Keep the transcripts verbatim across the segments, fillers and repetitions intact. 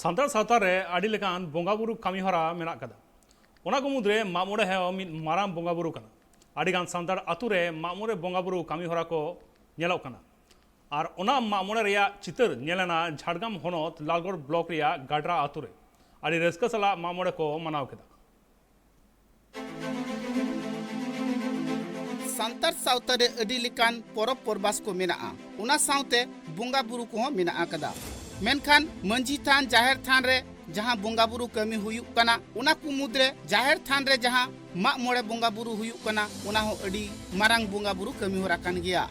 ᱥᱟᱱᱛᱟᱲ ᱥᱟᱶᱛᱟ ᱨᱮ ᱟᱹᱰᱤ ᱞᱮᱠᱟᱱ ᱵᱚᱸᱜᱟ ᱵᱩᱨᱩ ᱠᱟᱹᱢᱤ ᱦᱚᱨᱟ ᱢᱮᱱᱟᱜ ᱠᱟᱫᱟ᱾ ᱚᱱᱟ ᱠᱚ ᱢᱩᱫᱽᱨᱮ ᱢᱟᱜ ᱢᱚᱬᱮ ᱦᱚᱸ ᱢᱤᱫ ᱢᱟᱨᱟᱝ ᱵᱚᱸᱜᱟ ᱵᱩᱨᱩ ᱠᱟᱱᱟ᱾ ᱟᱹᱰᱤ ᱜᱟᱱ ᱥᱟᱱᱛᱟᱲ ᱟᱛᱩ ᱨᱮ ᱢᱟᱜ ᱢᱚᱬᱮ ᱵᱚᱸᱜᱟ ᱵᱩᱨᱩ ᱠᱟᱹᱢᱤ ᱦᱚᱨᱟ ᱠᱚ ᱧᱮᱞᱚᱜ ᱠᱟᱱᱟ᱾ ᱟᱨ ᱚᱱᱟ ᱢᱟᱜ ᱢᱚᱬᱮ ᱨᱮᱭᱟᱜ ᱪᱤᱛᱟᱹᱨ ᱧᱮᱞ ᱮᱱᱟ ᱡᱷᱟᱲᱜᱨᱟᱢ ᱦᱚᱱᱚᱛ ᱞᱟᱞᱜᱚᱲ ᱵᱞᱚᱠ ᱨᱮᱭᱟᱜ ᱜᱟᱰᱨᱟ ᱟᱛᱩ ᱨᱮ᱾ ᱟᱹᱰᱤ ᱨᱟᱹᱥᱠᱟᱹ ᱥᱟᱞᱟᱜ ᱢᱟᱜ ᱢᱚᱬᱮ ᱠᱚ ᱢᱟᱱᱟᱣ ᱠᱮᱫᱟ᱾ ᱥᱟᱱᱛᱟᱲ ᱥᱟᱶᱛᱟ ᱨᱮ ᱟᱹᱰᱤ ᱞᱮᱠᱟᱱ ᱯᱚᱨᱚᱵᱽ ᱯᱚᱨᱵᱟᱥ ᱠᱚ ᱢᱮᱱᱟᱜᱼᱟ, ᱚᱱᱟ ᱥᱟᱶᱛᱮ ᱵᱚᱸᱜᱟ ᱵᱩᱨᱩ ᱠᱚᱦᱚᱸ ᱢᱮᱱᱟᱜ ᱟᱠᱟᱫᱟ᱾ ᱢᱮᱱᱠᱷᱟᱱ ᱢᱟᱹᱡᱷᱤ ᱛᱷᱟᱱ, ᱡᱟᱦᱮᱨ ᱛᱷᱟᱱ ᱨᱮ ᱡᱟᱦᱟᱸ ᱵᱚᱸᱜᱟ ᱵᱩᱨᱩ ᱠᱟᱹᱢᱤ ᱦᱩᱭᱩᱜ ᱠᱟᱱᱟ, ᱚᱱᱟ ᱠᱚ ᱢᱩᱫᱽᱨᱮ ᱡᱟᱦᱮᱨ ᱛᱷᱟᱱ ᱨᱮ ᱡᱟᱦᱟᱸ ᱢᱟᱜ ᱢᱚᱬᱮ ᱵᱚᱸᱜᱟ ᱵᱩᱨᱩ ᱦᱩᱭᱩᱜ ᱠᱟᱱᱟ, ᱚᱱᱟ ᱦᱚᱸ ᱟᱹᱰᱤ ᱢᱟᱨᱟᱝ ᱵᱚᱸᱜᱟ ᱵᱩᱨᱩ ᱠᱟᱹᱢᱤ ᱦᱚᱨᱟ ᱠᱟᱱ ᱜᱮᱭᱟ᱾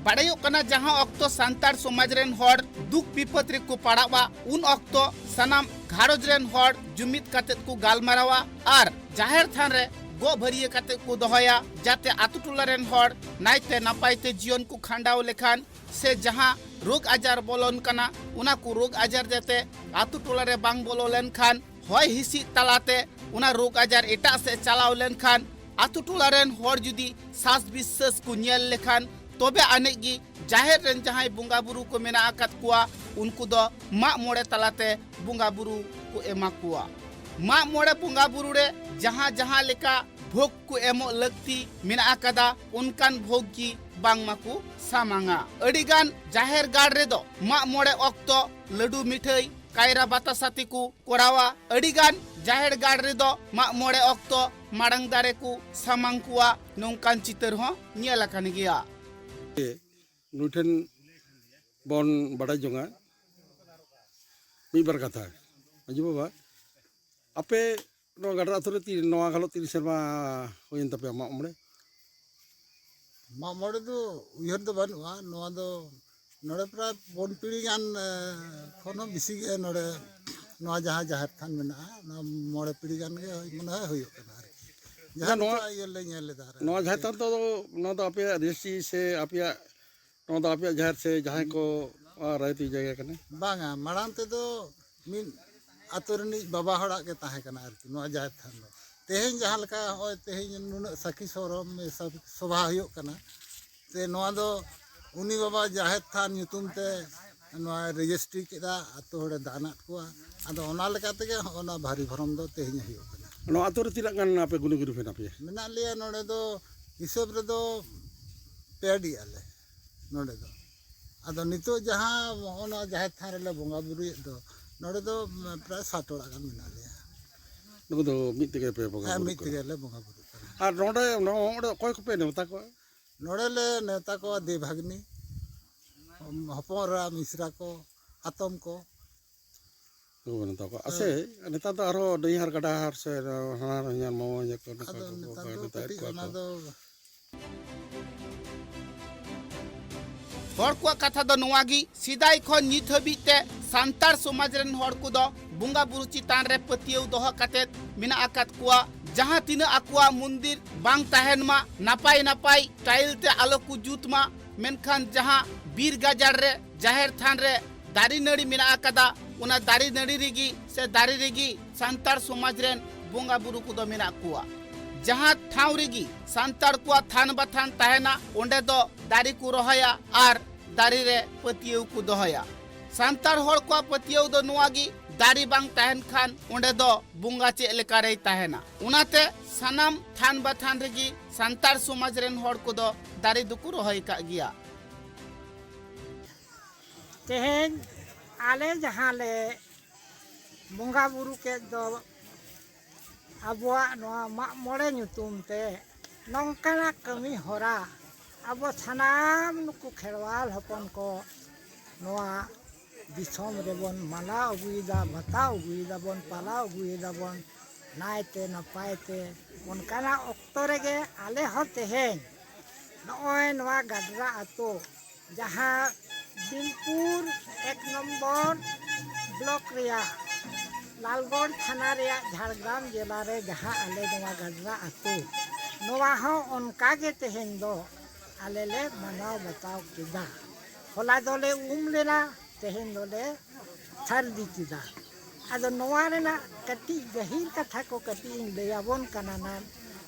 ᱵᱟᱲᱟᱭᱚᱜ ᱠᱟᱱᱟ, ᱡᱟᱦᱟᱸ ᱚᱠᱛᱚ ᱥᱟᱱᱛᱟᱲ ᱥᱚᱢᱟᱡᱽ ᱨᱮᱱ ᱦᱚᱲ ᱫᱩᱠ ᱵᱤᱯᱚᱫ ᱨᱮᱠᱚ ᱯᱟᱲᱟᱜᱼᱟ, ᱩᱱ ᱚᱠᱛᱚ ᱥᱟᱱᱟᱢ ᱜᱷᱟᱨᱚᱸᱡᱽ ᱨᱮᱱ ᱦᱚᱲ ᱡᱩᱢᱤᱫ ᱠᱟᱛᱮᱫ ᱠᱚ ᱜᱟᱞᱢᱟᱨᱟᱣᱟ ᱟᱨ ᱡᱟᱦᱮᱨ ᱛᱷᱟᱱ ᱨᱮ ᱜᱚᱜ ᱵᱷᱟᱹᱨᱭᱟᱹ ᱠᱟᱛᱮᱫ ᱠᱚ ᱫᱚᱦᱚᱭᱟ, ᱡᱟᱛᱮ ᱟᱛᱳ ᱴᱚᱞᱟ ᱨᱮᱱ ᱦᱚᱲ ᱱᱟᱭᱛᱮ ᱱᱟᱯᱟᱭ ᱛᱮ ᱡᱤᱭᱚᱱ ᱠᱚ ᱠᱷᱟᱸᱰᱟᱣ ᱞᱮᱠᱷᱟᱱ ᱥᱮ ᱡᱟᱦᱟᱸ ᱨᱳᱜᱽ ᱟᱡᱟᱨ ᱵᱚᱞᱚᱱ ᱠᱟᱱᱟ, ᱚᱱᱟ ᱠᱚ ᱨᱳᱜᱽ ᱟᱡᱟᱨ ᱡᱟᱛᱮ ᱟᱛᱳ ᱴᱚᱞᱟ ᱨᱮ ᱵᱟᱝ ᱵᱚᱞᱚ ᱞᱮᱱᱠᱷᱟᱱ, ᱦᱚᱭ ᱦᱤᱸᱥᱤᱫ ᱛᱟᱞᱟᱛᱮ ᱚᱱᱟ ᱨᱳᱜᱽ ᱟᱡᱟᱨ ᱮᱴᱟᱜ ᱥᱮᱫ ᱪᱟᱞᱟᱣ ᱞᱮᱱᱠᱷᱟᱱ, ᱟᱛᱳ ᱴᱚᱞᱟ ᱨᱮᱱ ᱦᱚᱲ ᱡᱩᱫᱤ ᱥᱟᱥ ᱵᱤᱥᱥᱟᱹᱥ ᱠᱚ ᱧᱮᱞ ᱞᱮᱠᱷᱟᱱ, ᱛᱚᱵᱮ ᱟᱹᱱᱤᱡ ᱜᱮ ᱡᱟᱦᱮᱨ ᱨᱮᱱ ᱡᱟᱦᱟᱸᱭ ᱵᱚᱸᱜᱟ ᱵᱩᱨᱩ ᱠᱚ ᱢᱮᱱᱟᱜ ᱟᱠᱟᱫ ᱠᱚᱣᱟ, ᱩᱱᱠᱩ ᱫᱚ ᱢᱟᱜ ᱢᱚᱬᱮ ᱛᱟᱞᱟᱛᱮ ᱵᱚᱸᱜᱟ ᱵᱩᱨᱩ ᱠᱚ ᱮᱢᱟ ᱠᱚᱣᱟ᱾ ᱢᱟᱜ ᱢᱚᱬᱮ ᱵᱚᱸᱜᱟ ᱵᱩᱨᱩ ᱨᱮ ᱡᱟᱦᱟᱸ ᱡᱟᱦᱟᱸ ᱞᱮᱠᱟ ᱵᱷᱳᱜᱽ ᱠᱚ ᱮᱢᱚᱜ ᱞᱟᱹᱠᱛᱤ ᱢᱮᱱᱟᱜ ᱟᱠᱟᱫᱟ, ᱚᱱᱠᱟᱱ ᱵᱷᱳᱜᱽ ᱜᱮ ᱵᱟᱝᱢᱟ ᱠᱚ ᱥᱟᱢᱟᱝᱟ᱾ ᱟᱹᱰᱤᱜᱟᱱ ᱡᱟᱦᱮᱨ ᱜᱟᱲ ᱨᱮᱫᱚ ᱢᱟᱜ ᱢᱚᱬᱮ ᱚᱠᱛᱚ ᱞᱟᱹᱰᱩ, ᱢᱤᱴᱷᱟᱹᱭ, ᱠᱟᱭᱨᱟ ᱵᱟᱛᱟᱥᱟ ᱛᱮᱠᱚ ᱠᱚᱨᱟᱣᱟ᱾ ᱟᱹᱰᱤᱜᱟᱱ ᱡᱟᱦᱮᱨ ᱜᱟᱲ ᱨᱮᱫᱚ ᱢᱟᱜ ᱢᱚᱬᱮ ᱚᱠᱛᱚ ᱢᱟᱲᱟᱝ ᱫᱟᱨᱮ ᱠᱚ ᱥᱟᱢᱟᱝ ᱠᱚᱣᱟ, ᱱᱚᱝᱠᱟᱱ ᱪᱤᱛᱟᱹᱨ ᱦᱚᱸ ᱧᱮᱞ ᱟᱠᱟᱱ ᱜᱮᱭᱟ᱾ ᱱᱩᱭ ᱴᱷᱮᱱ ᱵᱚᱱ ᱵᱟᱰᱟᱭ ᱡᱚᱝᱟ ᱢᱤᱫ ᱵᱟᱨ ᱠᱟᱛᱷᱟ᱾ ᱢᱟᱹᱡᱷᱤ ᱵᱟᱵᱟ, ᱟᱯᱮ ᱱᱚᱣᱟ ᱜᱟᱰᱨᱟ ᱟᱹᱛᱩ ᱨᱮ ᱛᱤᱱ, ᱱᱚᱣᱟ ᱜᱷᱟᱞᱚᱜ ᱛᱤᱱ ᱥᱮᱨᱢᱟ ᱦᱩᱭᱮᱱ ᱛᱟᱯᱮᱭᱟ ᱢᱟᱜ ᱢᱚᱬᱮ? ᱢᱟᱜ ᱢᱚᱬᱮ ᱫᱚ ᱩᱭᱦᱟᱹᱨ ᱫᱚ ᱵᱟᱹᱱᱩᱜᱼᱟ᱾ ᱱᱚᱣᱟ ᱫᱚ ᱱᱚᱰᱮ ᱯᱨᱟᱭ ᱯᱩᱱ ᱯᱤᱲᱦᱤ ᱜᱟᱱ ᱮ, ᱠᱷᱚᱱ ᱦᱚᱸ ᱵᱮᱥᱤ ᱜᱮ ᱱᱚᱰᱮ ᱱᱚᱣᱟ ᱡᱟᱦᱟᱸ ᱡᱟᱦᱮᱨ ᱛᱷᱟᱱ ᱢᱮᱱᱟᱜᱼᱟ, ᱱᱚᱣᱟ ᱢᱚᱬᱮ ᱯᱤᱲᱦᱤ ᱜᱟᱱ ᱜᱮ ᱢᱚᱱᱮ ᱦᱚᱭ ᱦᱩᱭᱩᱜ ᱠᱟᱱᱟ ᱟᱨᱠᱤ᱾ ᱡᱟᱦᱟᱸ ᱱᱚᱣᱟ, ᱞᱮᱠᱟ ᱤᱭᱟᱹ ᱞᱮ ᱧᱮᱞ ᱞᱮᱫᱟ ᱟᱨ ᱱᱚᱣᱟ ᱟᱨᱠᱤ᱾ ᱡᱟᱦᱮᱨ ᱛᱷᱟᱱ ᱫᱚ, ᱱᱚᱣᱟ ᱫᱚ ᱟᱯᱮᱭᱟᱜ ᱨᱮᱡᱤᱥᱴᱨᱤ ᱥᱮ ᱟᱯᱮᱭᱟᱜ, ᱱᱚᱣᱟ ᱫᱚ ᱟᱯᱮᱭᱟᱜ ᱡᱟᱦᱮᱨ ᱥᱮ ᱡᱟᱦᱟᱸᱭ ᱠᱚ ᱨᱟᱭᱛᱤ ᱡᱟᱭᱜᱟ ᱠᱟᱱᱟ? ᱵᱟᱝᱟ, ᱢᱟᱲᱟᱝ ᱛᱮᱫᱚ ᱢᱤᱫ ᱟᱛᱳ ᱨᱤᱱᱤᱡ ᱵᱟᱵᱟ ᱦᱚᱲᱟᱜ ᱜᱮ ᱛᱟᱦᱮᱸ ᱠᱟᱱᱟ ᱟᱨᱠᱤ ᱱᱚᱣᱟ ᱡᱟᱦᱮᱨ ᱛᱷᱟᱱ ᱫᱚ᱾ ᱛᱮᱦᱮᱧ ᱡᱟᱦᱟᱸ ᱞᱮᱠᱟ ᱱᱚᱜᱼᱚᱭ ᱛᱮᱦᱮᱧ ᱱᱩᱱᱟᱹᱜ ᱥᱟᱹᱠᱷᱤ ᱥᱚᱨᱚᱢ ᱥᱚᱵᱷᱟ ᱦᱩᱭᱩᱜ ᱠᱟᱱᱟ, ᱛᱮ ᱱᱚᱣᱟ ᱫᱚ ᱩᱱᱤ ᱵᱟᱵᱟ ᱡᱟᱦᱮᱨ ᱛᱷᱟᱱ ᱧᱩᱛᱩᱢ ᱛᱮ ᱱᱚᱣᱟ ᱨᱮᱡᱤᱥᱴᱨᱤ ᱠᱮᱫᱟ, ᱟᱛᱳ ᱦᱚᱲᱮ ᱫᱟᱱᱟᱫ ᱠᱚᱣᱟ᱾ ᱟᱫᱚ ᱚᱱᱟ ᱞᱮᱠᱟ ᱛᱮᱜᱮ ᱦᱚᱸᱜᱼᱚ ᱱᱟ ᱵᱷᱟᱹᱨᱤ ᱵᱷᱚᱨᱚᱢ ᱫᱚ ᱛᱮᱦᱮᱧ ᱦᱩᱭᱩᱜ ᱠᱟᱱᱟ᱾ ᱱᱚᱣᱟ ᱟᱛᱳ ᱨᱮ ᱛᱤᱱᱟᱹᱜ ᱜᱟᱱ ᱟᱯᱮ ᱜᱩᱱᱤ ᱜᱩᱨᱤᱵ ᱦᱮᱱᱟᱜ ᱯᱮᱭᱟ? ᱢᱮᱱᱟᱜ ᱞᱮᱭᱟ ᱱᱚᱰᱮ ᱫᱚ ᱦᱤᱥᱟᱹᱵ ᱨᱮᱫᱚ ᱯᱮ ᱰᱤ ᱟᱞᱮ ᱱᱚᱰᱮ ᱫᱚ᱾ ᱟᱫᱚ ᱱᱤᱛᱚᱜ ᱡᱟᱦᱟᱸ ᱦᱚᱸᱜᱼᱚ ᱱᱚᱣᱟ ᱡᱟᱦᱮᱨ ᱛᱷᱟᱱ ᱨᱮᱞᱮ ᱵᱚᱸᱜᱟ ᱵᱩᱨᱩᱭᱮᱫ ᱫᱚ, ᱱᱚᱰᱮ ᱫᱚ ᱯᱨᱟᱭ ᱥᱟᱛ ᱚᱲᱟᱜ ᱜᱟᱱ ᱢᱮᱱᱟᱜ ᱞᱮᱭᱟ᱾ ᱱᱩᱠᱩ ᱫᱚ ᱢᱤᱫ ᱛᱮᱜᱮ ᱯᱮ ᱵᱚᱸᱜᱟ ᱦᱮᱸ, ᱵᱩᱨᱩᱜ ᱢᱤᱫ ᱠᱟᱱᱟ? ᱛᱮᱜᱮ ᱞᱮ ᱵᱚᱸᱜᱟ ᱵᱩᱨᱩᱜ ᱠᱟᱱᱟ᱾ ᱟᱨ ᱱᱚᱰᱮ, ᱱᱚᱰᱮ ᱚᱠᱚᱭ ᱠᱚᱯᱮ ᱱᱮᱣᱛᱟ ᱠᱚᱣᱟ? ᱱᱚᱰᱮ ᱞᱮ ᱱᱮᱣᱛᱟ ᱠᱚᱣᱟ ᱫᱮ ᱵᱷᱟᱜᱽᱱᱤ, ᱦᱚᱯᱚᱱ ᱮᱨᱟ, ᱢᱤᱥᱨᱟ ᱠᱚ, ᱦᱟᱛᱚᱢ ᱠᱚ᱾ ᱱᱩᱠᱩ ᱵᱚᱱ ᱢᱮᱛᱟ ᱠᱚᱣᱟ᱾ ᱦᱮᱸ᱾ ᱟᱥᱮ, ᱱᱮᱛᱟᱨ ᱫᱚ ᱟᱨᱦᱚᱸ ᱱᱟᱹᱭᱦᱟᱨ ᱜᱟᱰᱟ ᱦᱟᱨ ᱥᱮ ᱦᱟᱱᱦᱟᱨ ᱦᱚᱧᱦᱟᱨ ᱢᱟᱢᱚ ᱦᱚᱧᱦᱟᱨ ᱠᱚ ᱱᱚᱝᱠᱟ ᱟᱫᱚ ᱠᱚ ᱱᱮᱛᱟᱨ ᱫᱚ ᱱᱮᱣᱛᱟᱭᱮᱫ ᱠᱟᱹᱴᱤᱡ ᱠᱚᱣᱟ ᱚᱱᱟ ᱠᱚ᱾ ᱫᱚ ᱦᱚᱲ ᱠᱚᱣᱟᱜ ᱠᱟᱛᱷᱟ ᱫᱚ ᱱᱚᱣᱟ ᱜᱮ, ᱥᱮᱫᱟᱭ ᱠᱷᱚᱱ ᱱᱤᱛ ᱦᱟᱹᱵᱤᱡ ᱛᱮ ᱥᱟᱱᱛᱟᱲ ᱥᱚᱢᱟᱡᱽ ᱨᱮᱱ ᱦᱚᱲ ᱠᱚᱫᱚ ᱵᱚᱸᱜᱟ ᱵᱩᱨᱩ ᱪᱮᱛᱟᱱ ᱨᱮ ᱯᱟᱹᱛᱭᱟᱹᱣ ᱫᱚᱦᱚ ᱠᱟᱛᱮᱫ ᱢᱮᱱᱟᱜ ᱟᱠᱟᱫ ᱠᱚᱣᱟ᱾ ᱡᱟᱦᱟᱸ ᱛᱤᱱᱟᱹᱜ ᱟᱠᱚᱣᱟᱜ ᱢᱚᱱᱫᱤᱨ ᱵᱟᱝ ᱛᱟᱦᱮᱱ ᱢᱟ, ᱱᱟᱯᱟᱭ ᱱᱟᱯᱟᱭ ᱴᱟᱭᱤᱞ ᱛᱮ ᱟᱞᱚ ᱠᱚ ᱡᱩᱛ ᱢᱟ, ᱢᱮᱱᱠᱷᱟᱱ ᱡᱟᱦᱟᱸ ᱵᱤᱨ ᱜᱟᱡᱟᱲ ᱨᱮ ᱡᱟᱦᱮᱨ ᱛᱷᱟᱱ ᱨᱮ ᱫᱟᱨᱮ ᱱᱟᱹᱲᱤ ᱢᱮᱱᱟᱜ ᱟᱠᱟᱫᱟ, ᱚᱱᱟ ᱫᱟᱨᱮ ᱱᱟᱹᱲᱤ ᱨᱮᱜᱮ ᱥᱮ ᱫᱟᱨᱮ ᱨᱮᱜᱮ ᱥᱟᱱᱛᱟᱲ ᱥᱚᱢᱟᱡᱽ ᱨᱮᱱ ᱵᱚᱸᱜᱟ ᱵᱩᱨᱩ ᱠᱚᱫᱚ ᱢᱮᱱᱟᱜ ᱠᱚᱣᱟ᱾ ᱡᱟᱦᱟᱸ ᱴᱷᱟᱶ ᱨᱮᱜᱮ ᱥᱟᱱᱛᱟᱲ ᱠᱚᱣᱟᱜ ᱛᱷᱟᱱ ᱵᱟᱛᱷᱟᱱ ᱛᱟᱦᱮᱱᱟ, ᱚᱸᱰᱮ ᱫᱚ ᱫᱟᱨᱮ ᱠᱚ ᱨᱚᱦᱚᱭᱟ ᱟᱨ ᱫᱟᱨᱮ ᱨᱮ ᱯᱟᱹᱛᱭᱟᱹᱣ ᱠᱚ ᱫᱚᱦᱚᱭᱟ᱾ ᱥᱟᱱᱛᱟᱲ ᱦᱚᱲ ᱠᱚᱣᱟᱜ ᱯᱟᱹᱛᱭᱟᱹᱣ ᱫᱚ ᱱᱚᱣᱟ ᱜᱮ, ᱫᱟᱨᱮ ᱵᱟᱝ ᱛᱟᱦᱮᱱ ᱠᱷᱟᱱ ᱚᱸᱰᱮ ᱫᱚ ᱵᱚᱸᱜᱟ ᱪᱮᱫ ᱞᱮᱠᱟ ᱨᱮᱭ ᱛᱟᱦᱮᱱᱟ᱾ ᱚᱱᱟᱛᱮ ᱥᱟᱱᱟᱢ ᱛᱷᱟᱱ ᱵᱟᱛᱷᱟᱱ ᱨᱮᱜᱮ ᱥᱟᱱᱛᱟᱲ ᱥᱚᱢᱟᱡᱽ ᱨᱮᱱ ᱦᱚᱲ ᱠᱚᱫᱚ ᱫᱟᱨᱮ ᱫᱚᱠᱚ ᱨᱚᱦᱚᱭ ᱠᱟᱜ ᱜᱮᱭᱟ᱾ ᱛᱮᱦᱮᱧ ᱟᱞᱮ ᱡᱟᱦᱟᱸ ᱞᱮ ᱵᱚᱸᱜᱟ ᱵᱩᱨᱩ ᱠᱮᱫ ᱫᱚ ᱟᱵᱚᱣᱟᱜ ᱱᱚᱣᱟ ᱢᱟᱜ ᱢᱚᱬᱮ ᱧᱩᱛᱩᱢ ᱛᱮ, ᱱᱚᱝᱠᱟᱱᱟᱜ ᱠᱟᱹᱢᱤ ᱦᱚᱨᱟ ᱟᱵᱚ ᱥᱟᱱᱟᱢ ᱱᱩᱠᱩ ᱠᱷᱮᱨᱣᱟᱞ ᱦᱚᱯᱚᱱ ᱠᱚ ᱱᱚᱣᱟ ᱫᱤᱥᱚᱢ ᱨᱮᱵᱚᱱ ᱢᱟᱱᱟᱣ ᱟᱹᱜᱩᱭᱮᱫᱟ, ᱵᱟᱛᱟᱣ ᱟᱹᱜᱩᱭᱮᱫᱟ ᱵᱚᱱ, ᱯᱟᱞᱟᱣ ᱟᱹᱜᱩᱭᱮᱫᱟ ᱵᱚᱱ ᱱᱟᱭᱛᱮ ᱱᱟᱯᱟᱭ ᱛᱮ᱾ ᱚᱱᱠᱟᱱᱟᱜ ᱚᱠᱛᱚ ᱨᱮᱜᱮ ᱟᱞᱮ ᱦᱚᱸ ᱛᱮᱦᱮᱧ ᱱᱚᱜᱼᱚᱭ ᱱᱚᱣᱟ ᱜᱟᱰᱨᱟ ᱟᱛᱳ, ᱡᱟᱦᱟᱸ ᱵᱤᱱᱯᱩᱨ ᱮᱠ ᱱᱚᱢᱵᱚᱨ ᱵᱞᱚᱠ ᱨᱮᱭᱟᱜ ᱞᱟᱞᱜᱚᱲ ᱛᱷᱟᱱᱟ ᱨᱮᱭᱟᱜ ᱡᱷᱟᱲᱜᱨᱟᱢ ᱡᱮᱞᱟ ᱨᱮ ᱡᱟᱦᱟᱸ ᱟᱞᱮ ᱱᱚᱣᱟ ᱜᱟᱰᱨᱟ ᱟᱛᱳ, ᱱᱚᱣᱟ ᱦᱚᱸ ᱚᱱᱠᱟ ᱜᱮ ᱛᱮᱦᱮᱧ ᱫᱚ ᱟᱞᱮ ᱞᱮ ᱢᱟᱱᱟᱣ ᱵᱟᱛᱟᱣ ᱠᱮᱫᱟ᱾ ᱦᱚᱞᱟ ᱫᱚᱞᱮ ᱩᱢ ᱞᱮᱱᱟ, ᱛᱮᱦᱮᱧ ᱫᱚᱞᱮ ᱥᱟᱹᱨᱫᱤ ᱠᱮᱫᱟ᱾ ᱟᱫᱚ ᱱᱚᱣᱟ ᱨᱮᱱᱟᱜ ᱠᱟᱹᱴᱤᱡ ᱜᱟᱹᱦᱤᱨ ᱠᱟᱛᱷᱟ ᱠᱚ ᱠᱟᱹᱴᱤᱡ ᱤᱧ ᱞᱟᱹᱭ ᱟᱵᱚᱱ ᱠᱟᱱᱟ ᱱᱟᱝ᱾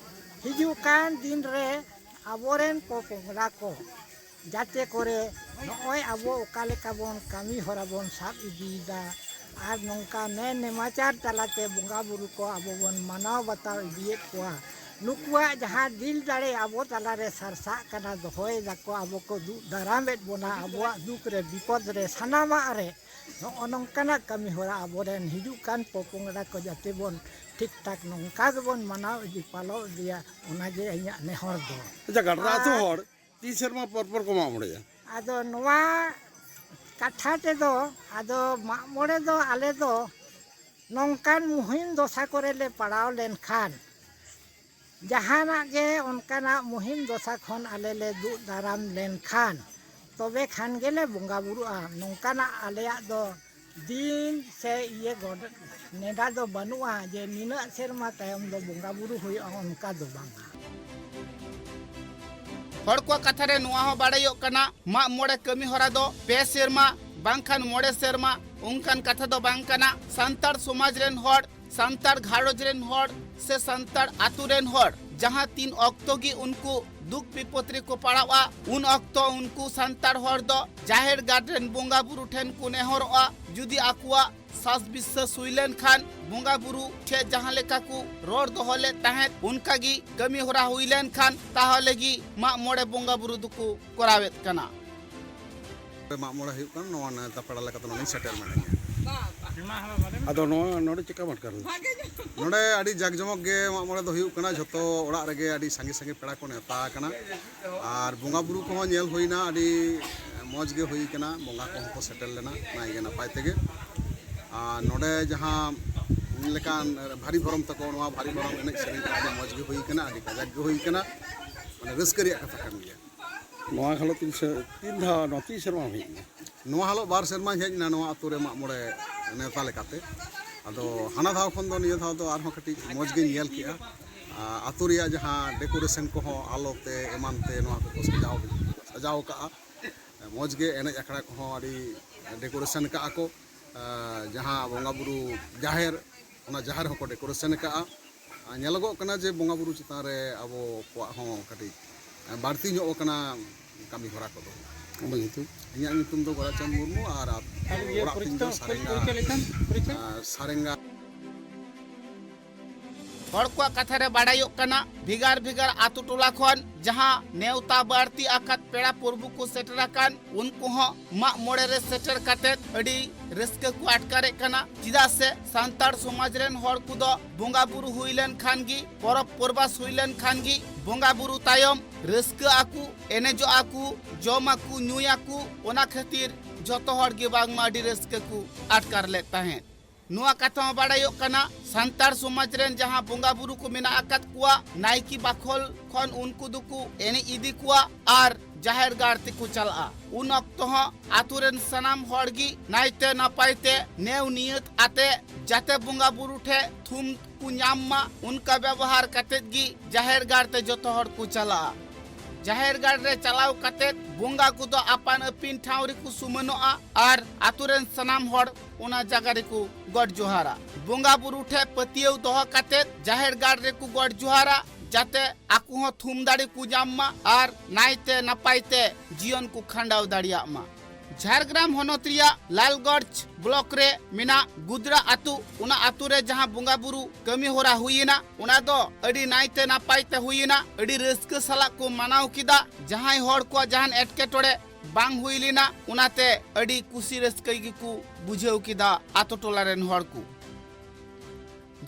ᱦᱤᱡᱩᱜ ᱠᱟᱱ ᱫᱤᱱ ᱨᱮ ᱟᱵᱚᱨᱮᱱ ᱯᱚᱯᱚᱝᱲᱟ ᱠᱚ ᱡᱟᱛᱮ ᱠᱚᱨᱮ ᱱᱚᱜᱼᱚᱭ ᱟᱵᱚ ᱚᱠᱟ ᱞᱮᱠᱟ ᱵᱚᱱ ᱠᱟᱹᱢᱤ ᱦᱚᱨᱟ ᱵᱚᱱ ᱥᱟᱵ ᱤᱫᱤᱭᱮᱫᱟ ᱟᱨ ᱱᱚᱝᱠᱟ ᱱᱮ ᱱᱮᱢᱟᱪᱟᱨ ᱛᱟᱞᱟᱛᱮ ᱵᱚᱸᱜᱟ ᱵᱩᱨᱩ ᱠᱚ ᱟᱵᱚ ᱵᱚᱱ ᱢᱟᱱᱟᱣ ᱵᱟᱛᱟᱣ ᱤᱫᱤᱭᱮᱫ ᱠᱚᱣᱟ, ᱱᱩᱠᱩᱣᱟᱜ ᱡᱟᱦᱟᱸ ᱫᱤᱞ ᱫᱟᱲᱮ ᱟᱵᱚ ᱛᱟᱞᱟᱨᱮ ᱥᱟᱨᱥᱟᱜ ᱠᱟᱱᱟ, ᱫᱚᱦᱚᱭ ᱫᱟᱠᱚ, ᱟᱵᱚ ᱠᱚ ᱫᱩᱜ ᱫᱟᱨᱟᱢᱮᱫ ᱵᱚᱱᱟ, ᱟᱵᱚᱣᱟᱜ ᱫᱩᱠ ᱨᱮ ᱵᱤᱯᱚᱫ ᱨᱮ ᱥᱟᱱᱟᱢᱟᱜ ᱨᱮ ᱱᱚᱜᱼᱚ ᱱᱚᱝᱠᱟᱱᱟᱜ ᱠᱟᱹᱢᱤ ᱦᱚᱨᱟ ᱟᱵᱚᱨᱮᱱ ᱦᱤᱡᱩᱜ ᱠᱟᱱ ᱯᱚᱯᱚᱝᱲᱟ ᱠᱚ ᱡᱟᱛᱮ ᱵᱚᱱ ᱴᱷᱤᱠ ᱴᱷᱟᱠ ᱱᱚᱝᱠᱟ ᱜᱮᱵᱚᱱ ᱢᱟᱱᱟᱣ ᱤᱫᱤ ᱯᱟᱞᱚᱣ ᱤᱫᱤᱭᱟ, ᱚᱱᱟᱜᱮ ᱤᱧᱟᱹᱜ ᱱᱮᱦᱚᱨ ᱫᱚ᱾ ᱟᱪᱪᱷᱟ, ᱜᱟᱰᱨᱟ ᱟᱹᱛᱩ ᱟᱨ ᱦᱚᱲ ᱛᱤᱱ ᱥᱮᱨᱢᱟ ᱯᱚᱨ ᱯᱚᱨ ᱠᱚ ᱢᱟᱜ ᱢᱚᱬᱮᱜᱼᱟ? ᱟᱫᱚ ᱱᱚᱣᱟ ᱠᱟᱛᱷᱟ ᱛᱮᱫᱚ, ᱟᱫᱚ ᱢᱟᱜ ᱢᱚᱬᱮ ᱫᱚ ᱟᱞᱮ ᱫᱚ ᱱᱚᱝᱠᱟᱱ ᱢᱩᱦᱤᱢ ᱫᱚᱥᱟ ᱠᱚᱨᱮ ᱞᱮ ᱯᱟᱲᱟᱣ ᱞᱮᱱᱠᱷᱟᱱ, ᱡᱟᱦᱟᱱᱟᱜ ᱜᱮ ᱚᱱᱠᱟᱱᱟᱜ ᱢᱩᱦᱤᱢ ᱫᱚᱥᱟ ᱠᱷᱚᱱ ᱟᱞᱮ ᱞᱮ ᱫᱩᱜ ᱫᱟᱨᱟᱢ ᱞᱮᱱᱠᱷᱟᱱ, ᱛᱚᱵᱮ ᱠᱷᱟᱱ ᱜᱮᱞᱮ ᱵᱚᱸᱜᱟ ᱵᱩᱨᱩᱜᱼᱟ᱾ ᱱᱚᱝᱠᱟᱱᱟᱜ ᱟᱞᱮᱭᱟᱜ ᱫᱚ ᱫᱤᱱ ᱥᱮ ᱤᱭᱟᱹ ᱜᱚᱰ-, ᱱᱮᱰᱟ ᱫᱚ ᱵᱟᱹᱱᱩᱜᱼᱟ ᱡᱮ ᱱᱤᱱᱟᱹᱜ ᱥᱮᱨᱢᱟ ᱛᱟᱭᱚᱢ ᱫᱚ ᱵᱚᱸᱜᱟ ᱵᱩᱨᱩ ᱦᱩᱭᱩᱜᱼᱟ, ᱚᱱᱠᱟ ᱫᱚ ᱵᱟᱝᱟ᱾ ᱦᱚᱲ ᱠᱚᱣᱟᱜ ᱠᱟᱛᱷᱟ ᱨᱮ ᱱᱚᱣᱟ ᱦᱚᱸ ᱵᱟᱲᱟᱭᱚᱜ ᱠᱟᱱᱟ, ᱢᱟᱜ ᱢᱚᱬᱮ ᱠᱟᱹᱢᱤ ᱦᱚᱨᱟ ᱫᱚ ᱯᱮ ᱥᱮᱨᱢᱟ ᱵᱟᱝᱠᱷᱟᱱ ᱢᱚᱬᱮ ᱥᱮᱨᱢᱟ, ᱚᱱᱠᱟᱱ ᱠᱟᱛᱷᱟ ᱫᱚ ᱵᱟᱝ ᱠᱟᱱᱟ᱾ ᱥᱟᱱᱛᱟᱲ ᱥᱚᱢᱟᱡᱽ ᱨᱮᱱ ᱦᱚᱲ, ᱥᱟᱱᱛᱟᱲ ᱜᱷᱟᱨᱚᱸᱡᱽ ᱨᱮᱱ ᱦᱚᱲ ᱥᱮ ᱥᱟᱱᱛᱟᱲ ᱟᱛᱳ ᱨᱮᱱ ᱦᱚᱲ ᱡᱟᱦᱟᱸ ᱛᱤᱱ ᱚᱠᱛᱚ ᱜᱮ ᱩᱱᱠᱩ ᱫᱩᱠ ᱵᱤᱯᱚᱫ ᱨᱮᱠᱚ ᱯᱟᱲᱟᱜᱼᱟ, ᱩᱱ ᱚᱠᱛᱚ ᱩᱱᱠᱩ ᱥᱟᱱᱛᱟᱲ ᱦᱚᱲ ᱫᱚ ᱡᱟᱦᱮᱨ ᱜᱟᱲ ᱨᱮᱱ ᱵᱚᱸᱜᱟ ᱵᱩᱨᱩ ᱴᱷᱮᱱ ᱠᱚ ᱱᱮᱦᱚᱨᱚᱜᱼᱟ᱾ ᱡᱩᱫᱤ ᱟᱠᱚᱣᱟᱜ ᱥᱟᱥ ᱵᱤᱥᱥᱟᱹᱥ ᱦᱩᱭ ᱞᱮᱱᱠᱷᱟᱱ, ᱵᱚᱸᱜᱟ ᱵᱩᱨᱩ ᱴᱷᱮᱱ ᱡᱟᱦᱟᱸ ᱞᱮᱠᱟ ᱠᱚ ᱨᱚᱲ ᱫᱚᱦᱚ ᱞᱮᱫ ᱛᱟᱦᱮᱸᱫ, ᱚᱱᱠᱟ ᱜᱮ ᱠᱟᱹᱢᱤ ᱦᱚᱨᱟ ᱦᱩᱭ ᱞᱮᱱᱠᱷᱟᱱ, ᱛᱟᱦᱚᱞᱮ ᱜᱮ ᱢᱟᱜ ᱢᱚᱬᱮ ᱵᱚᱸᱜᱟ ᱵᱩᱨᱩ ᱫᱚᱠᱚ ᱠᱚᱨᱟᱣᱮᱫ ᱠᱟᱱᱟ᱾ ᱢᱟᱜ ᱢᱚᱬᱮ ᱦᱩᱭᱩᱜ ᱠᱟᱱᱟ, ᱱᱚᱣᱟ ᱱᱮᱣᱛᱟ ᱯᱮᱲᱟ ᱞᱮᱠᱟᱛᱮ ᱱᱚᱰᱮᱧ ᱥᱮᱴᱮᱨ ᱢᱮᱱᱟᱹᱧᱟ᱾ ᱟᱫᱚ ᱱᱚᱣᱟ ᱱᱚᱰᱮ ᱪᱮᱫᱠᱟ ᱟᱴᱠᱟᱨ ᱮᱱᱟ? ᱱᱚᱰᱮ ᱟᱹᱰᱤ ᱡᱟᱠ ᱡᱚᱢᱚᱠ ᱜᱮ ᱢᱟᱜ ᱢᱚᱬᱮ ᱫᱚ ᱦᱩᱭᱩᱜ ᱠᱟᱱᱟ᱾ ᱡᱷᱚᱛᱚ ᱚᱲᱟᱜ ᱨᱮᱜᱮ ᱟᱹᱰᱤ ᱥᱟᱸᱜᱮ ᱥᱟᱸᱜᱮ ᱯᱮᱲᱟ ᱠᱚ ᱱᱮᱣᱛᱟ ᱟᱠᱟᱱᱟ᱾ ᱟᱨ ᱵᱚᱸᱜᱟ ᱵᱩᱨᱩ ᱠᱚᱦᱚᱸ ᱧᱮᱞ ᱦᱩᱭᱱᱟ, ᱟᱹᱰᱤ ᱢᱚᱡᱽ ᱜᱮ ᱦᱩᱭ ᱠᱟᱱᱟ᱾ ᱵᱚᱸᱜᱟ ᱠᱚᱦᱚᱸ ᱠᱚ ᱥᱮᱴᱮᱨ ᱞᱮᱱᱟ ᱱᱟᱭ ᱜᱮ ᱱᱟᱯᱟᱭ ᱛᱮᱜᱮ᱾ ᱟᱨ ᱱᱚᱰᱮ ᱡᱟᱦᱟᱸ ᱞᱮᱠᱟᱱ ᱵᱷᱟᱹᱨᱤ ᱵᱷᱚᱨᱚᱢ ᱛᱟᱠᱚ, ᱱᱚᱣᱟ ᱵᱷᱟᱹᱨᱤ ᱵᱷᱚᱨᱚᱢ ᱮᱱᱮᱡ ᱥᱮᱨᱮᱧ ᱠᱚ ᱟᱹᱰᱤ ᱢᱚᱡᱽ ᱜᱮ ᱦᱩᱭ ᱠᱟᱱᱟ, ᱟᱹᱰᱤ ᱠᱟᱡᱟᱠ ᱜᱮ ᱦᱩᱭ ᱠᱟᱱᱟ᱾ ᱢᱟᱱᱮ ᱨᱟᱹᱥᱠᱟᱹ ᱨᱮᱭᱟᱜ ᱠᱟᱛᱷᱟ ᱠᱟᱱ ᱜᱮᱭᱟ᱾ ᱱᱚᱣᱟ ᱦᱤᱞᱳᱜ ᱛᱤᱱ ᱥᱮ-, ᱛᱤᱱ ᱫᱷᱟᱣ, ᱱᱚᱣᱟ ᱛᱤᱱ ᱥᱮᱨᱢᱟ ᱦᱩᱭ ᱮᱱᱟ? ᱱᱚᱣᱟ ᱦᱤᱞᱳᱜ ᱵᱟᱨ ᱥᱮᱨᱢᱟᱧ ᱦᱮᱡ ᱮᱱᱟ ᱱᱚᱣᱟ ᱟᱛᱳ ᱨᱮ ᱢᱟᱜ ᱢᱚᱬᱮ ᱱᱮᱣᱛᱟ ᱞᱮᱠᱟᱛᱮ᱾ ᱟᱫᱚ ᱦᱟᱱᱟ ᱫᱷᱟᱣ ᱠᱷᱚᱱ ᱫᱚ ᱱᱤᱭᱟᱹ ᱫᱷᱟᱣ ᱫᱚ ᱟᱨᱦᱚᱸ ᱠᱟᱹᱴᱤᱡ ᱢᱚᱡᱽ ᱜᱤᱧ ᱧᱮᱞ ᱠᱮᱜᱼᱟ᱾ ᱟ-, ᱟᱛᱳ ᱨᱮᱭᱟᱜ ᱡᱟᱦᱟᱸ decoration ᱠᱚᱦᱚᱸ, ᱟᱞᱚ ᱛᱮ ᱮᱢᱟᱱ ᱛᱮ, ᱱᱚᱣᱟ ᱠᱚᱠᱚ ᱥᱟᱡᱟᱣ, ᱥᱟᱡᱟᱣ ᱠᱟᱜᱼᱟ᱾ ᱢᱚᱡᱽ ᱜᱮ ᱮᱱᱮᱡ ᱟᱠᱷᱲᱟ ᱠᱚᱦᱚᱸ ᱟᱹᱰᱤ decoration ᱠᱟᱜᱼᱟ ᱠᱚ᱾ ᱟ, ᱡᱟᱦᱟᱸ ᱵᱚᱸᱜᱟ ᱵᱩᱨᱩ ᱡᱟᱦᱮᱨ, ᱚᱱᱟ ᱡᱟᱦᱮᱨ ᱦᱚᱸᱠᱚ decoration ᱠᱟᱜᱼᱟ᱾ ᱟ, ᱧᱮᱞᱚᱜᱚᱜ ᱠᱟᱱᱟ ᱡᱮ ᱵᱚᱸᱜᱟ ᱵᱩᱨᱩ ᱪᱮᱛᱟᱱ ᱨᱮ ᱟᱵᱚ ᱠᱚᱣᱟᱜ ᱦᱚᱸ ᱠᱟᱹᱴᱤᱡ ᱵᱟᱹᱲᱛᱤ ᱧᱚᱜ ᱟᱠᱟᱱᱟ ᱠᱟᱹᱢᱤ ᱦᱚᱨᱟ ᱠᱚᱫᱚ᱾ ᱟᱢᱟᱜ ᱧᱩᱛᱩᱢ? ᱤᱧᱟᱹᱜ ᱧᱩᱛᱩᱢ ᱫᱚ ᱜᱳᱨᱟᱪᱟᱸᱫᱽ ᱢᱩᱨᱢᱩ ᱟᱨ ᱟᱹᱛᱩ, ᱤᱭᱟᱹ, ᱚᱲᱟᱜ ᱛᱤᱧ ᱫᱚ ᱯᱚᱨᱤᱪᱚᱭ, ᱥᱟᱨᱮᱝᱜᱟ, ᱯᱚᱨᱤᱪᱚᱭ ᱞᱮᱠᱷᱟᱱ ᱯᱚᱨᱤᱪᱚᱭ᱾ ᱟᱨ, ᱥᱟᱨᱮᱝᱜᱟ᱾ ᱦᱚᱲ ᱠᱚᱣᱟᱜ ᱠᱟᱛᱷᱟ ᱨᱮ ᱵᱟᱰᱟᱭᱚᱜ ᱠᱟᱱᱟ, ᱵᱷᱮᱜᱟᱨ ᱵᱷᱮᱜᱟᱨ ᱟᱛᱳ ᱴᱚᱞᱟ ᱠᱷᱚᱱ ᱡᱟᱦᱟᱸ ᱱᱮᱣᱛᱟ ᱵᱟᱹᱲᱛᱤ ᱟᱠᱟᱫ ᱯᱮᱲᱟ ᱯᱩᱨᱵᱩ ᱠᱚ ᱥᱮᱴᱮᱨ ᱟᱠᱟᱱ, ᱩᱱᱠᱩ ᱦᱚᱸ ᱢᱟᱜ ᱢᱚᱬᱮ ᱨᱮ ᱥᱮᱴᱮᱨ ᱠᱟᱛᱮ ᱟᱹᱰᱤ ᱨᱟᱹᱥᱠᱟᱹ ᱠᱚ ᱟᱴᱠᱟᱨᱮᱫ ᱠᱟᱱᱟ᱾ ᱪᱮᱫᱟᱜ ᱥᱮ ᱥᱟᱱᱛᱟᱲ ᱥᱚᱢᱟᱡᱽ ᱨᱮᱱ ᱦᱚᱲ ᱠᱚᱫᱚ ᱵᱚᱸᱜᱟ ᱵᱩᱨᱩ ᱦᱩᱭ ᱞᱮᱱ ᱠᱷᱟᱱ ᱜᱮ, ᱯᱚᱨᱚᱵᱽ ᱯᱚᱨᱵᱟᱥ ᱦᱩᱭ ᱞᱮᱱ ᱠᱷᱟᱱ ᱜᱮ ᱵᱚᱸᱜᱟ ᱵᱩᱨᱩ ᱛᱟᱭᱚᱢ ᱨᱟᱹᱥᱠᱟᱹᱜ ᱟᱠᱚ, ᱮᱱᱮᱡᱚᱜ ᱟᱠᱚ, ᱡᱚᱢ ᱟᱠᱚ, ᱧᱩᱭ ᱟᱠᱚ᱾ ᱚᱱᱟ ᱠᱷᱟᱹᱛᱤᱨ ᱡᱚᱛᱚ ᱦᱚᱲ ᱜᱮ ᱵᱟᱝᱢᱟ ᱟᱹᱰᱤ ᱨᱟᱹᱥᱠᱟᱹ ᱠᱚ ᱟᱴᱠᱟᱨ ᱞᱮᱫ ᱛᱟᱦᱮᱸᱫ᱾ ᱱᱚᱣᱟ ᱠᱟᱛᱷᱟ ᱦᱚᱸ ᱵᱟᱲᱟᱭᱚᱜ ᱠᱟᱱᱟ, ᱥᱟᱱᱛᱟᱲ ᱥᱚᱢᱟᱡᱽ ᱨᱮᱱ ᱡᱟᱦᱟᱸ ᱵᱚᱸᱜᱟ ᱵᱩᱨᱩ ᱠᱚ ᱢᱮᱱᱟᱜ ᱟᱠᱟᱫ ᱠᱚᱣᱟ, ᱱᱟᱭᱠᱮ ᱵᱟᱠᱷᱳᱞ ᱠᱷᱚᱱ ᱩᱱᱠᱩ ᱫᱚᱠᱚ ᱮᱱᱮᱡ ᱤᱫᱤ ᱠᱚᱣᱟ ᱟᱨ ᱡᱟᱦᱮᱨ ᱜᱟᱲ ᱛᱮᱠᱚ ᱪᱟᱞᱟᱜᱼᱟ᱾ ᱩᱱ ᱚᱠᱛᱚ ᱦᱚᱸ ᱟᱛᱳ ᱨᱮᱱ ᱥᱟᱱᱟᱢ ᱦᱚᱲ ᱜᱮ ᱱᱟᱭᱛᱮ ᱱᱟᱯᱟᱭ ᱛᱮ ᱱᱮᱣ ᱱᱤᱭᱟᱹᱛ ᱟᱛᱮ ᱡᱟᱛᱮ ᱵᱚᱸᱜᱟ ᱵᱩᱨᱩ ᱴᱷᱮᱱ ᱛᱷᱩᱢ ᱠᱚ ᱧᱟᱢ ᱢᱟ, ᱚᱱᱠᱟ ᱵᱮᱵᱚᱦᱟᱨ ᱠᱟᱛᱮᱫ ᱜᱮ ᱡᱟᱦᱮᱨ ᱜᱟᱲ ᱛᱮ ᱡᱚᱛᱚ ᱦᱚᱲ ᱠᱚ ᱪᱟᱞᱟᱜᱼᱟ᱾ ᱡᱟᱦᱮᱨ ᱜᱟᱲ ᱨᱮ ᱪᱟᱞᱟᱣ ᱠᱟᱛᱮᱫ ᱵᱚᱸᱜᱟ ᱠᱚᱫᱚ ᱟᱯᱟᱱ ᱟᱹᱯᱤᱱ ᱴᱷᱟᱶ ᱨᱮᱠᱚ ᱥᱩᱢᱟᱹᱱᱚᱜᱼᱟ ᱟᱨ ᱟᱛᱳ ᱨᱮᱱ ᱥᱟᱱᱟᱢ ᱦᱚᱲ ᱚᱱᱟ ᱡᱟᱭᱜᱟ ᱨᱮᱠᱚ ᱜᱚᱰ ᱡᱚᱦᱟᱨᱟ᱾ ᱵᱚᱸᱜᱟ ᱵᱩᱨᱩ ᱴᱷᱮᱱ ᱯᱟᱹᱛᱭᱟᱹᱣ ᱫᱚᱦᱚ ᱠᱟᱛᱮᱫ ᱡᱟᱦᱮᱨ ᱜᱟᱲ ᱨᱮᱠᱚ ᱜᱚᱰ ᱡᱚᱦᱟᱨᱟ, ᱡᱟᱛᱮ ᱟᱠᱚ ᱦᱚᱸ ᱛᱷᱩᱢ ᱫᱟᱲᱮ ᱠᱚ ᱧᱟᱢ ᱢᱟ ᱟᱨ ᱱᱟᱭᱛᱮ ᱱᱟᱯᱟᱭ ᱛᱮ ᱡᱤᱭᱚᱱ ᱠᱚ ᱠᱷᱟᱸᱰᱟᱣ ᱫᱟᱲᱮᱭᱟᱜ ᱢᱟ᱾ ᱡᱷᱟᱲᱜᱨᱟᱢ ᱦᱚᱱᱚᱛ ᱨᱮᱭᱟᱜ ᱞᱟᱞᱜᱚᱲᱡᱽ ᱵᱞᱚᱠ ᱨᱮ ᱢᱮᱱᱟᱜ ᱜᱩᱫᱽᱨᱟ ᱟᱛᱳ, ᱚᱱᱟ ᱟᱛᱳ ᱨᱮ ᱡᱟᱦᱟᱸ ᱵᱚᱸᱜᱟ ᱵᱩᱨᱩ ᱠᱟᱹᱢᱤ ᱦᱚᱨᱟ ᱦᱩᱭᱮᱱᱟ, ᱚᱱᱟ ᱫᱚ ᱟᱹᱰᱤ ᱱᱟᱭᱛᱮ ᱱᱟᱯᱟᱭ ᱛᱮ ᱦᱩᱭᱮᱱᱟ᱾ ᱟᱹᱰᱤ ᱨᱟᱹᱥᱠᱟᱹ ᱥᱟᱞᱟᱜ ᱠᱚ ᱢᱟᱱᱟᱣ ᱠᱮᱫᱟ᱾ ᱡᱟᱦᱟᱸᱭ ᱦᱚᱲ ᱠᱚᱣᱟᱜ ᱡᱟᱦᱟᱱ ᱮᱴᱠᱮᱴᱚᱬᱮ ᱵᱟᱝ ᱦᱩᱭ ᱞᱮᱱᱟ, ᱚᱱᱟᱛᱮ ᱟᱹᱰᱤ ᱠᱩᱥᱤ ᱨᱟᱹᱥᱠᱟᱹ ᱜᱮᱠᱚ ᱵᱩᱡᱷᱟᱹᱣ ᱠᱮᱫᱟ ᱟᱛᱳ ᱴᱚᱞᱟ ᱨᱮᱱ ᱦᱚᱲ ᱠᱚ᱾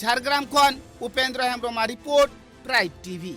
ᱡᱷᱟᱲᱜᱨᱟᱢ ᱠᱷᱚᱱ ᱩᱯᱮᱱᱫᱨᱚ ᱦᱮᱢᱵᱨᱚᱢᱟᱜ ᱨᱤᱯᱳᱨᱴ, ᱯᱨᱟᱭᱤᱰ ᱴᱤᱵᱷᱤ᱾